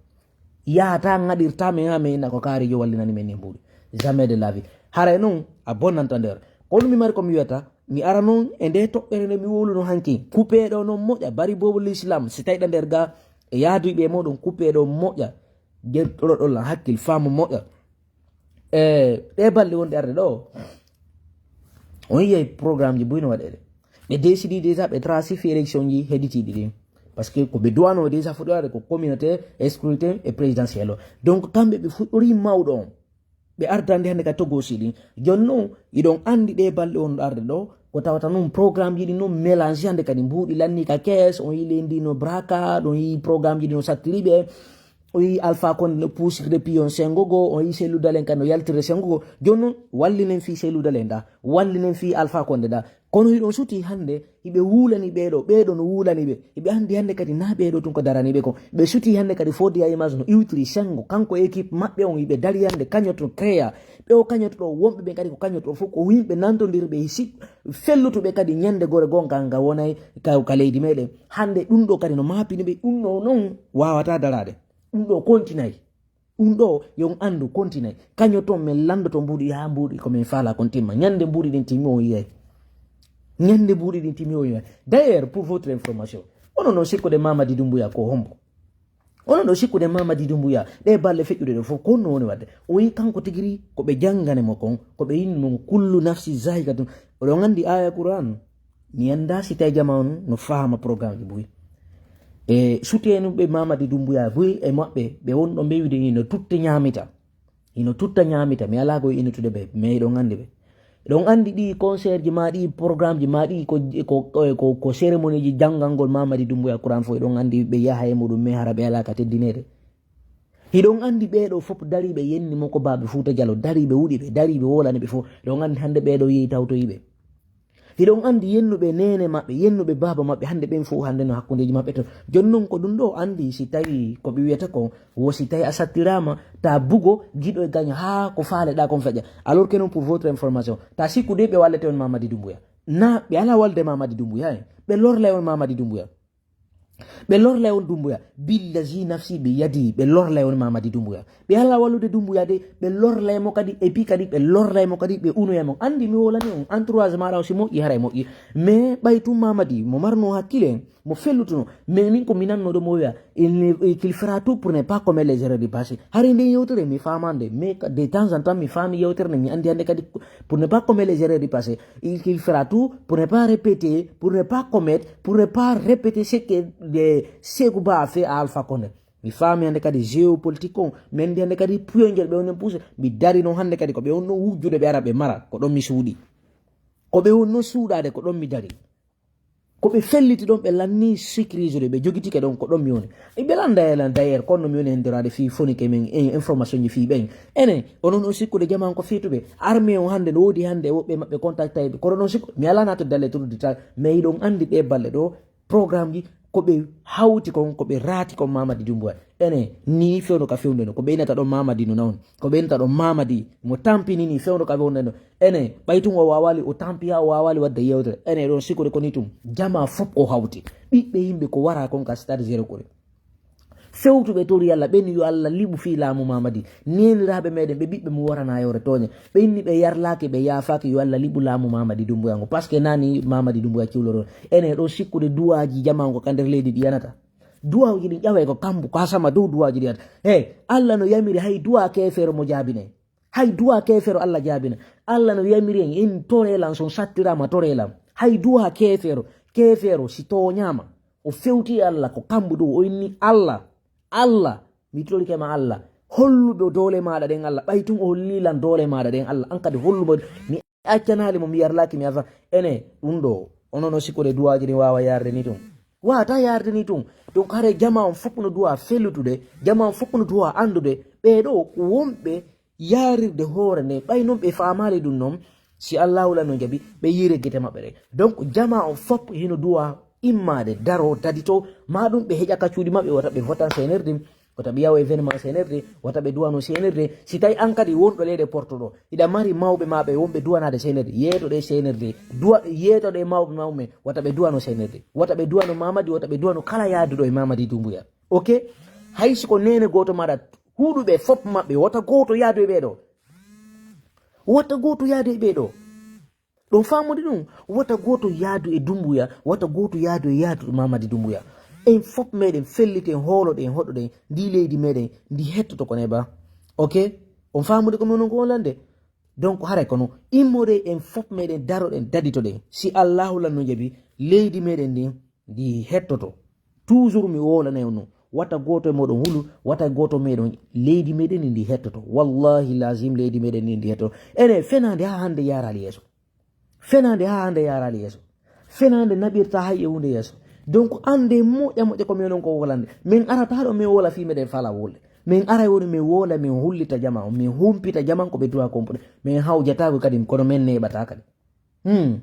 Yahata ngaɗirta men ha men inna ko kaari jo wallinani men ni mbuuɗi. Jamais de la vie. Haray non a bonnanta nder. Kono mi mari ko mi wiyata, mi ara non e nde toɓɓere nde mi wowluno hanki. Kupeeɗo non moƴƴa, bari boobo l'islam, si tawiɗa nder ga e yaaduyɓe e moɗon, kupeeɗo moƴƴa. Jertoɗo ɗon lan hakkil faamu moƴƴa. E ɗe balɗe wonɗe arde ɗo, on yiyay programme ji buy no waɗeede. Ɓe décidi déjà, ɓe tracé fi élection ji hedditiiɗi ɗin. Parce que ko ɓe duwano déjà foti waɗde ko communauté, scrutin e présidentiel o. Donc kamɓe ɓe fuɗɗori mawɗo on. Ɓe ardande hannde ka togosi ɗin. Jooni non, iɗon anndi ɗe balɗe wonɗo arde ɗo, ko tawata non programme ji ɗin non mélange hannde kadi mbuuɗi lanni ka kees, on yii leydi no braka, ɗon yii programme ji ɗin no sattiri ɓe. O yii Alpha Condé no puusirde piyon sengo goo, o yii Cellou Dalein kadi no yaltirde sengo goo. Jooni non, wallinen fii Cellou Dalein da, wallinen fii Alpha Condé da. Kono hiɗon suti hannde, hiɓe wuulani ɓee ɗoo, ɓee ɗoo no wuulani ɓe. Hiɓe anndi hannde kadi naa ɓee ɗoo tun ko darani ɓe ko. Ɓe suti hannde kadi Fodé Image no iwtiri sengo, kanko e équipe maɓɓe on, hiɓe dari hannde kañoto créa. Ɓe o kañoto ɗoo, wonɓe ɓen kadi ko kañoto ɗoo fof ko yimɓe nantondirɓe e si-, fellutuɓe kadi ñande gore gonka nga wonay ka, ka leydi meɗen. Hannde ɗum ɗoo kadi no maapini ɓe, ɗum ɗoo non waawata daraade. Ɗum ɗoo kontinay. Ɗum ɗoo, yo on anndu, kontinay. Kaño ton men lanndoto mbuuɗi haa mbuuɗi ko men faalaa kon timma. Ñande mbuuɗi ɗin timmi on yiyay. Ñande mbuuɗi ɗin timmi on yiyay. D'ailleurs, pour votre information, onon no sikkude Mamadi Doumbouya ko hombo? Onon no sikkude Mamadi Doumbouya, ɗe balle feƴƴuɗe ɗo fof, ko honno woni waɗde? O wi'i kanko tigi ri, ko ɓe janngane mo kon, ko ɓe inni mo kullu nafsi zahiqatun. Oɗon anndi aaya Qur'an? Mi anndaa si tawi jama on no faama programmeji buy. E suteenuɓe Mamadi Doumbouya buy e maɓɓe, ɓe wonɗo mbewide hino tutta ñaamita. Hino tutta ñaamita, mi alaa ko e innitude ɓe, mais eɗon anndi ɓe. Eɗon anndi ɗi concertji ma, ɗi programmeji ma, ɗi ko, ko, ko, ko cérémonieji janngangol Mamadi Doumbouya Qur'an fof, eɗon anndi ɓe yaha e muɗum, mais hara ɓe alaa ka teddineede. Hiɗon anndi ɓee ɗoo fof dariiɓe yenni mo ko Baaɓe Fuuta Jalo, dariiɓe wuɗi ɓe, dariiɓe wolani ɓe fof. Hiɗon anndi hannde ɓee ɗoo yehi tawtoyi ɓe. Hiɗon anndi yennuɓe neene maɓɓe, yennuɓe baaba maɓɓe, hannde ɓen fof hannde no hakkundeeji maɓɓe to. Jooni non ko ɗum ɗoo anndi si tawii ko ɓe wiyata kon, wo si tawii a sattiraama, ta bugo giɗo e gaño haa ko faaleɗaa kon feƴƴa. Alors que non, pour votre information, ta sikkude ɓe wallete on Mamadi Doumbouya. Na ɓe alaa walde Mamadi Doumbouya en. Ɓe lorlay on Mamadi Doumbouya. Ɓe lorlay on Dumbuya. Billazi nafsi bi yadi, ɓe lorlay on Mamadi Dumbuya. Ɓe alaa wallude Dumbuya de, ɓe lorlay mo kadi, et puis kadi ɓe lorlay mo kadi, ɓe unoya mo. Anndi mi wolani on, entourage maaɗa o si moƴƴi, haray moƴƴi. Mais ɓay tun Mamadi, mo marno hakkile, mo fellutuno. Mais min ko mi nanno ɗo mo wiya, il ne, qu'il fera tout pour ne pas commettre les erreurs du passé. Haray nden yewtere mi faamande, mais de temps en temps mi faami yewtere nden, mi anndi hannde kadi pour ne pas commettre les erreurs du passé. Il, qu'il fera tout pour ne pas répéter, pour ne pas commettre, pour ne pas répéter ce que de Sekou Ba a fait à Alpha Condé. Mi faami hannde kadi géopolitique on, mi anndi hannde kadi puyol ngel ɓe on pousse, mi dari non hannde kadi ko ɓe on no wujjude ɓe ara ɓe mara, ko ɗon mi suuɗi. Ko ɓe on no suuɗaade, ko ɗon mi dari. Ko ɓe felliti ɗon, ɓe lanni sécurisé ɓe jogitike ɗon, ko ɗon mi woni. E ɓe landa e lan d'ailleurs, kono mi woni hendoraade fii fonike men, e information ji fii ɓen. Enen, onon on sikkude jaman ko fiituɓe. Armée on hannde no woodi hannde e woɓɓe maɓɓe contactayɓe. Kono non sikku, mi alaa naatude dalle turudi ta, mais hiɗon anndi ɗe balle ɗo, programme ji ko ɓe hawti kon, ko ɓe raati kon Mamadi Dumbuya. Ene, ni fewndo ka fewndo no, ko ɓe innata ɗon Mamadi no nawni. Ko ɓe innata ɗon Mamadi, mo tampini ni fewndo ka fewndo no. Ene, ɓay tun o waawali, o tampi haa o waawali wadde yewtere. Ene, ɗon sikkude ko ni tun. Jamaa fop o hawti. Ɓiɓɓe yimɓe ko wara kon ka Stade Zéro Kure. Fewtuɓe tori Alla, ɓen yo Alla liɓu fii laamu Mamadi. Neeniraaɓe meɗen, ɓe ɓiɓɓe mum warana yewre tooñe. Ɓe inni ɓe yarlaaki, ɓe yaafaaki, yo Alla liɓu laamu Mamadi Dumbuya ngo. Parce que nani Mamadi Dumbuya ciwloro. Ene ɗo sikkude duwaaji jamaa ngo ka nder leydi ɗi yanata. Duwaaji ɗin ƴaway ko kambu, ko hasama dow duwaaji ɗi yanata. He, Alla no yamiri hay duwaa keefeero mo jaabinay. Hay duwaa keefeero Alla jaabina. Alla no yamiri en, en toreelan, so on sattiraama toreelan. Hay duwaa keefeero, keefeero si tooñaama, o fewti e Alla, ko kambu dow, o inni, Alla, Alla, mi torike ma Alla, hollu mo doole maaɗa ɗen Alla, ɓay tun o hollii lan doole maaɗa ɗen Alla, an kadi hollu mo, mi accanaali mo, mi yarlaaki, mi afa, ene, ɗun ɗo, onon no sikkude duwaaji ɗin waawa yaarde ni tun. Waata yaarde ni tun. Donc, hare jamaa on fof no duwaa fellutude, jamaa on fof no duwaa anndude, ɓee ɗo ko wonɓe yaarirde hoore nden, ɓay non ɓe faamaali ɗun non, si Allaahu lan no jaɓi, ɓe yiire gite maɓɓe ɗen. Donc, jamaa on fop hino duwaa immaade, daroo, daditoo, maa ɗun ɓe heƴa ka cuuɗi maɓɓe, wota ɓe votan C N R D, wota ɓe yawo événement C N R D, wota ɓe duwano C N R D. Si tawi an kadi wonɗo leyɗe Porto ɗo, hiɗa mari mawɓe maa ɓe wonɓe duwanaade C N R D, yeetoɗe C N R D, duwa-, yeetoɗe mawɓe maa ɓen, wota ɓe duwano C N R D, wota ɓe duwano Mamadi, wota ɓe duwano kala yaaduɗo e Mamadi Dumbuya. Ok? Hay si ko neene gooto maaɗa, huɗuɓe fop maɓɓe, wota gooto yaadu e ɓee ɗo. Wota gooto yaadu e ɓee ɗo. Ɗon faamude ɗun, wota gooto yaadu e Dumbuya, wota gooto yaadu e yaaduɗo Mamadi Dumbuya. En fop meɗen felliten, hooloɗen, hoɗoɗen, ndi leydi meɗen, ndi hettoto ko neba. Ok? On faamude ko mi woni ko wolande? Donc, haray kono, immode en fop meɗen daroɗen, daditoɗen. Si Allaahu lan no jaɓi, leydi meɗen ndin, ndi hettoto. Toujours mi woolanay on non. Wata gooto e mooɗon hulu, wata gooto meɗon, leydi meɗen ndi hettoto. Wallahi lazim, leydi meɗen ndi hettoto. Ene, fenaande haa hannde yaaraali yeeso. Fenaande haa hannde yaaraali yeeso. Fenaande naɓirta hay e huunde yeeso. Donc, annde moƴƴa moƴƴa ko meɗon ko wolande. Min arata ɗo min wola fii meɗen fala wolde. Min aray woni min wola, min hullita jama on, min humpita jama on ko ɓe duwa kompuɗe. Min hawjata ko kadi, kono min neeɓata kadi. Hmm.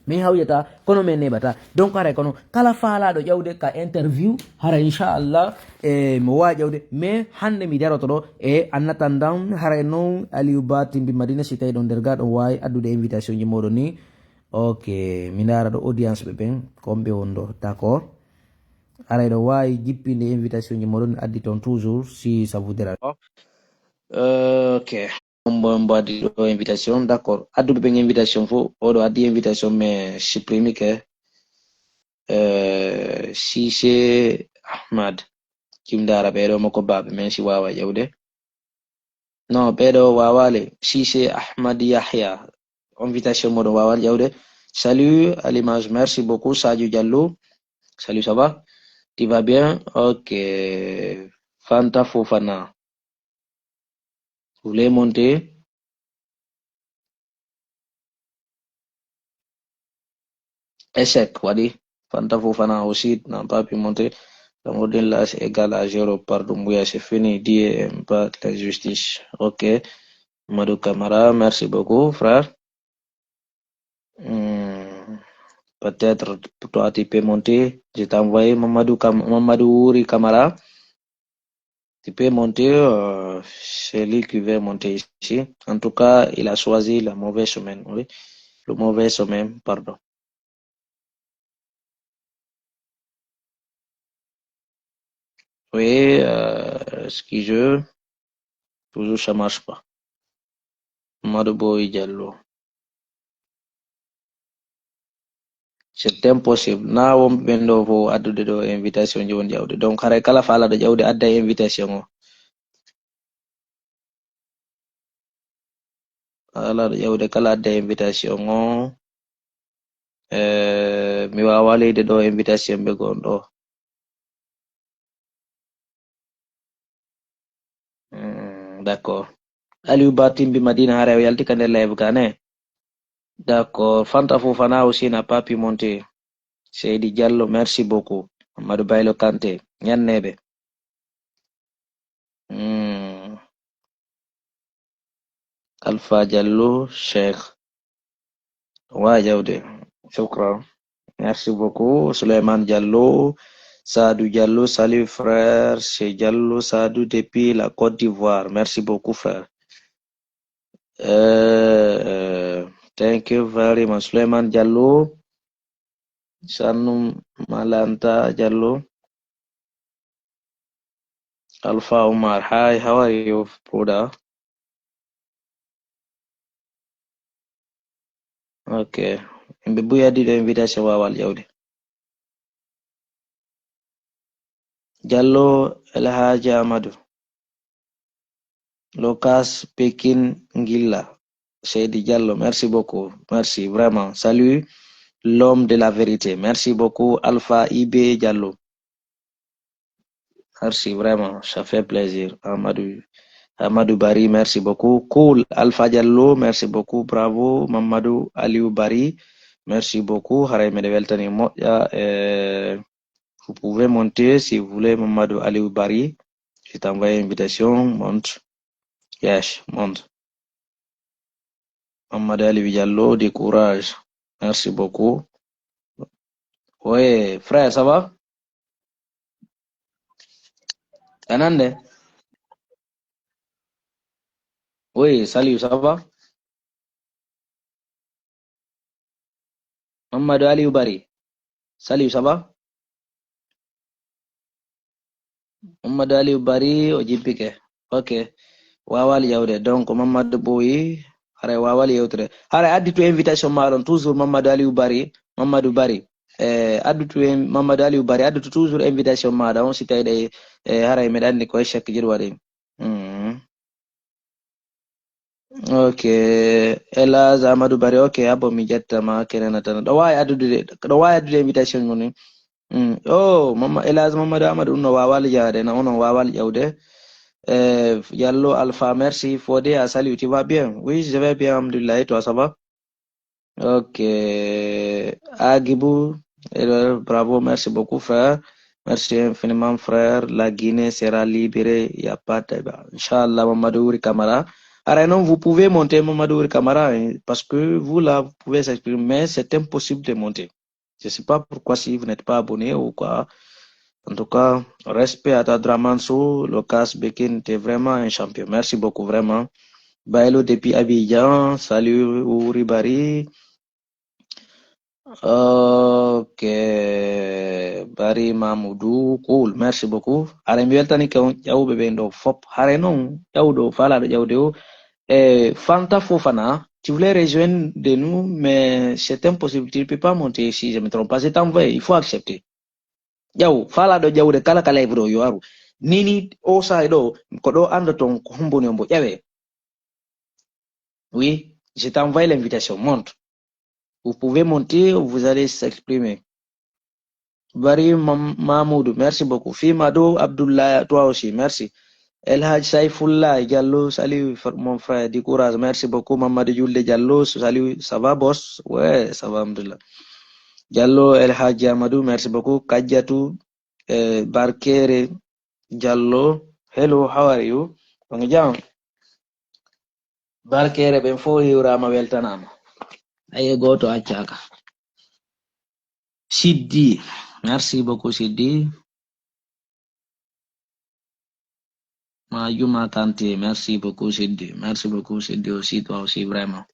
Min hawjata, kono min neeɓata. Donc, haray kono, kala faalaaɗo ƴawde ka interview, hara inchallah, e, mo waawi ƴawde. Mais hannde mi daroto ɗo, e, en attendant, haray non, Aliou Ba Timbi Madina, si tawi ɗon nder ga, ɗon waawi addude invitation ji mooɗon ni. Ok, mi ndaara ɗo audience ɓe ɓen, kon ɓe won ɗo, d'accord. Haray ɗo waawi jippinde invitation ji mooɗon, addi toon toujours, si ça vous dérange. Ok. Mbo, mbo addi ɗo invitation, d'accord. Adduɓe ɓen invitation fof, oɗo addi invitation, mais supprime ke. Euh, Cissé Ahmad, Kim Dara, ɓeɗo mo ko baɓe, mais si wawa ƴewde. Non, ɓeɗo wawale. Cissé Ahmad Yahya, invitation moɗon wawal ƴewde. Salut, à l'image, merci beaucoup, Sadio Diallo. Salut, ça va? Tu vas bien? Ok. Fanta Fofana. Vous voulez monter? Échec, waɗi. Fanta Fofana aussi n'a pas pu monter. L'amour d'une lâche est égal à zéro. Pardon, Bouya, c'est fini. Dieu aime pas l'injustice. Ok. Madou Camara, merci beaucoup, frère. Hmm, peut-être toi, tu peux monter. Je t'ai envoyé Mamadou Kam-, Mamadou Ouri Kamara. Tu peux monter, euh, c'est lui qui veut monter ici. En tout cas, il a choisi la mauvaise semaine, oui. Le mauvais chemin, pardon. Oui, euh, excusez, toujours ça marche pas. Mamadou Boy Diallo. C'est impossible. Na wonɓe ɓen ɗo fof addude ɗo invitation ji won ƴawde. Donc, haray kala faalaɗo ƴawde adda invitation o. Faalaɗo ƴawde kala adda invitation o. Eh, mi waawaa leyde ɗo invitation ɓe gon ɗo. Hmm, d'accord. Aliou Ba Timbi Madina, haray o yalti ka nder live ka ne. D'accord. Fanta Fofana aussi n'a pas pu monter. Seydi Diallo, merci beaucoup. Amadou Baylo Kanté, ñanneɓe. Hmm. Alpha Diallo, Cheikh. Wa ƴawde. Shukran. Merci beaucoup. Souleymane Diallo, Sadou Diallo, salut frère. C'est Diallo Sadou depuis la Côte d'Ivoire. Merci beaucoup, frère. Euh, euh, thank you very much. Souleymane Diallo, Sannum Malanta Diallo, Alpha Omar. Hi, how are you, brother? Ok. Yimɓe buy addi ɗo invitation waawaa ƴawde. Diallo El Hadji Amadou. Lucas Pekin Ngilla. Seydi Diallo, merci beaucoup. Merci vraiment. Salut l'homme de la vérité. Merci beaucoup, Alpha I B Diallo. Merci vraiment, ça fait plaisir. Amadou, Amadou Bari, merci beaucoup. Cool, Alpha Diallo, merci beaucoup. Bravo, Mamadou Aliou Bari, merci beaucoup. Haray meɗe weltani moƴƴa. Eh, vous pouvez monter si vous voulez, Mamadou Aliou Bari. Je t'envoie une invitation, monte. Yes, monte. Mamadou Aliou Diallo, du courage. Merci beaucoup. Oui, frère, ça va? Anande. Oui, salut, ça va? Mamadou Aliou Bari. Salut, ça va? Mamadou Aliou Bari, o jippike. Ok. Waawaa ƴawde. Donc, Mamadou Boyi, haray waawaa yewtude. Haray additu invitation maa ɗon, toujours Mamadou Aliou Bari, Mamadou Bari. Eh, additu en, Mamadou Aliou Bari, additu toujours invitation maa ɗon, si tawi ɗe, eh, haray miɗa anndi ko échec jiɗi waɗi. Mm. Ok. Elage Amadou Bari, ok, abo mi ƴettama, kenena tan. Ɗo waawi addude, ɗo waawi addude invitation mo ni. Mm. Oh, Mama, Elage Mamadou Amadou, ɗum no waawaa ƴawde, na onon waawaa ƴawde. Eh, Diallo Alpha, merci. Fodé, a salut, tu vas bien? Oui, je vais bien, alhamdulillah. Et toi, ça va? Ok. Agibou, eh, bravo, merci beaucoup, frère. Merci infiniment, frère. La Guinée sera libérée. Il y a pas de débat. Inch'Allah, Mamadou Wuri Camara. Haray non, vous pouvez monter, Mamadou Wuri Camara, hein, parce que vous, là, vous pouvez s'exprimer, mais c'est impossible de monter. Je sais pas pourquoi, si vous n'êtes pas abonné ou quoi. En tout cas, respect à toi, Dramanso, Lucas Bekin, t'es vraiment un champion. Merci beaucoup, vraiment. Bailo depuis Abidjan, salut, Wuri Bari. Ok, Bari Mamoudou, cool, merci beaucoup. Haray mi weltanike on ƴawɓe ɓen ɗo fop. Haray non, ƴawɗo, faalaaɗo ƴawde o, e Fanta Fofana, tu voulais rejoindre nous, mais c'est impossible, tu ne peux pas monter si je me trompe pas. C'est envoyé, il faut accepter. Ƴaw, faalaaɗo ƴawde kala ka live ɗo yo aru. Nini o saay ɗo, ko ɗo anndoton ko hombo ni hombo ƴawe. Oui, je t'envoie l'invitation, monte. Vous pouvez monter, vous allez s'exprimer. Bari Mam-, Mamoudou, merci beaucoup. Fima Do Abdoulaye, toi aussi, merci. El Hadj Saifullah Diallo, salut fr-, mon frère, du courage, merci beaucoup. Mamadou Julde Diallo, salut, ça va, boss? Ouais, ça va, alhamdulillah. Diallo El Hadj Amadou, merci beaucoup. Kadiatou, eh, Barkere Diallo, hello, how are you? On jam? Barkere ɓen fof hiwraama, weltanaama. Aye, gooto accaaka. Siddi, merci beaucoup, Siddi. Ma Juma Kanté, merci beaucoup, Siddi. Merci beaucoup, Siddi, aussi, toi aussi, vraiment.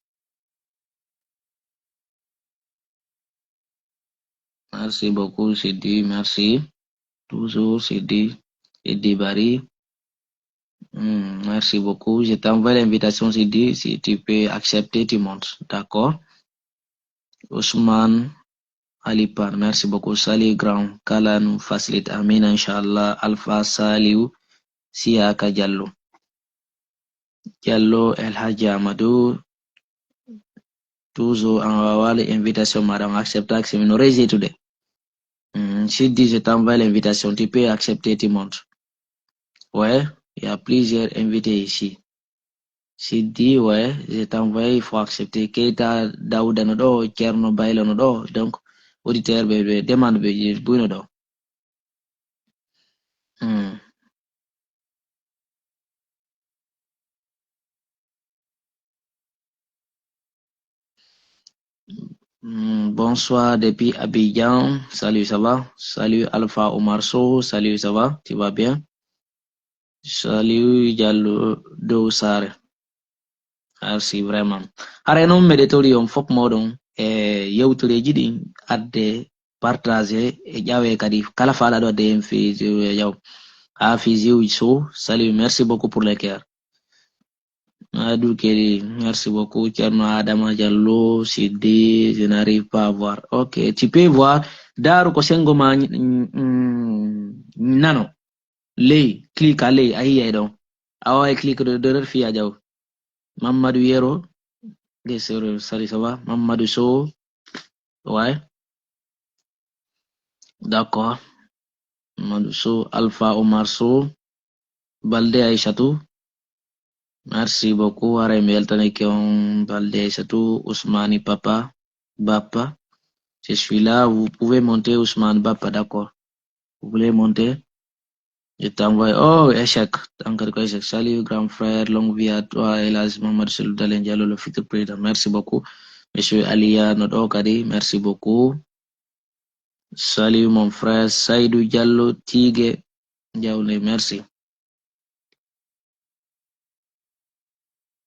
Merci beaucoup, Siddi. Merci. Toujours, Siddi. Sidi Bari. Hmm, merci beaucoup. Je t'envoie l'invitation, Sidi. Si tu peux accepter, tu montes. D'accord. Ousmane Ali Pan, merci beaucoup. Salut, grand. Kala no facilite. Amina, inshallah. Alpha Saliou Siaka Diallo. Diallo El Hadji Amadou. Toujours en wawali invitation, madame. Accepte, accepte. No rejeté de. Hmm, Sidi, je t'envoie l'invitation. Tu peux accepter, tu montes. Ouais, il y a plusieurs invités ici. Sidi, ouais, je t'envoie, il faut accepter. Keita Daouda no ɗo, Thierno Baylo no ɗo. Donc, auditeur ɓe, ɓe demande ɓe, ɓe no ɗo. Hmm. Hmm, bonsoir depuis Abidjan. Salut, ça va? Salut Alpha Omar Sow. Salut, ça va? Tu vas bien? Salut Diallo Dow Sare. Merci vraiment. Hare noon, meɗe tori on fof moɗon e yewtoreeji ɗin adde partage e ƴawe kadi kala faalaaɗo adde heen fi-, ƴaw. Haa fi ziwji Sow. Salut, merci beaucoup pour les cœurs. Adou Kelly, merci beaucoup. Thierno Adama Diallo, Sidi, je n'arrive pas à voir. Ok, tu peux voir. Daaru ko sengo ma, mm, mm, nano. Ley, clique a ley, a yiyay ɗon. A waaway clique de, de, de, fiya jaw. Mamadou Yero, gesero, sari, ça va? Mamadou Sow, ouais. D'accord. Mamadou Sow, Alpha Omar Sow, Balde Aïchatou. Merci beaucoup. Haray mi weltanike on, Balde Aïchatou, Ousmane Papa, Bappa. Je suis là. Vous pouvez monter, Ousmane Bappa, d'accord. Vous voulez monter? Je t'envoie. Oh, échec. Encore quoi, échec. Salut, grand frère. Longue vie à toi. Hélas, Mamadou Selou Dalen Diallo, le futur président. Merci beaucoup. Monsieur Aliya, no ɗo kadi. Merci beaucoup. Salut, mon frère. Saïdou Diallo, Tige. Diallo, merci.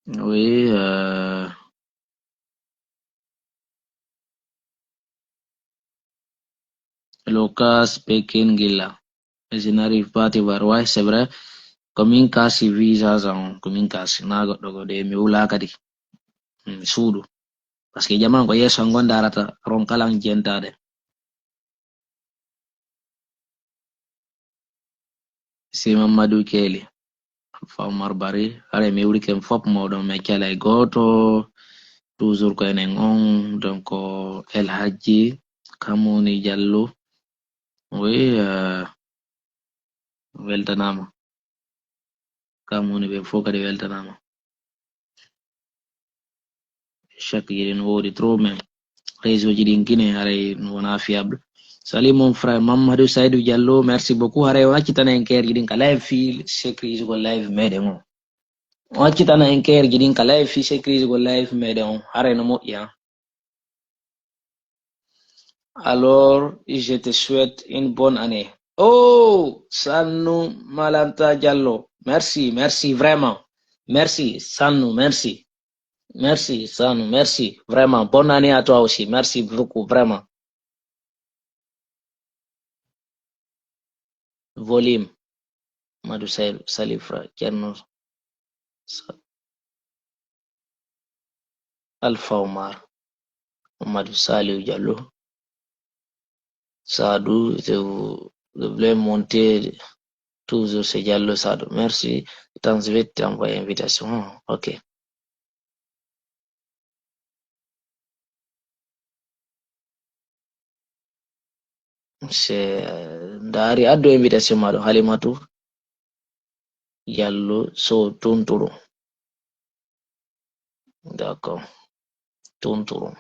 Oui, euh, Lucas Pekin Gila. Je n'arrive pas à te voir. Ouais, c'est vrai. Ko min kasi visa zan, ko min kasi. Na goɗɗo ko de mi wula kadi. Mi suudu. Parce que jaman ko yeeso an ngon darata, ron kala an jentade. Si Mamadou Kelly, Alpha Omar Bari, hare mi wuri ken fop moɗon me calay goto, toujours ko enen on, donc El Hadji Kamouni Diallo. Oui, euh, weltanama. Kamouni ɓe fof kadi weltanama. Chaque ji ɗin woodi trop, mais réseau ji ɗin Guinée haray no wona fiable. Salut mon frère Mamadou Saïdou Diallo, merci beaucoup. Haray on accitana en keerji ɗin ka live fii sécurisugol live meɗen on. On accitana en keerji ɗin ka live fii sécurisugol live meɗen on. Haray no moƴƴi, hein. Alors, je te souhaite une bonne année. Oh, Sanou Malanta Diallo. Merci, merci vraiment. Merci, Sanou, merci. Merci, Sanou, merci. Vraiment, bonne année à toi aussi. Merci beaucoup, vraiment. Volume. Mamadou Sal-, Salifra, Thierno Sa-, Alpha Omar, Mamadou Saliou Diallo, Sadou, je vous, je voulais monter toujours, c'est Diallo Sadou. Merci. Attends, je vais t'envoyer invitation. Ah, ok. Se, eh, ndaari, addu invitation maa ɗo, Halimatu Diallo Sow Tunturu. D'accord. Tunturu.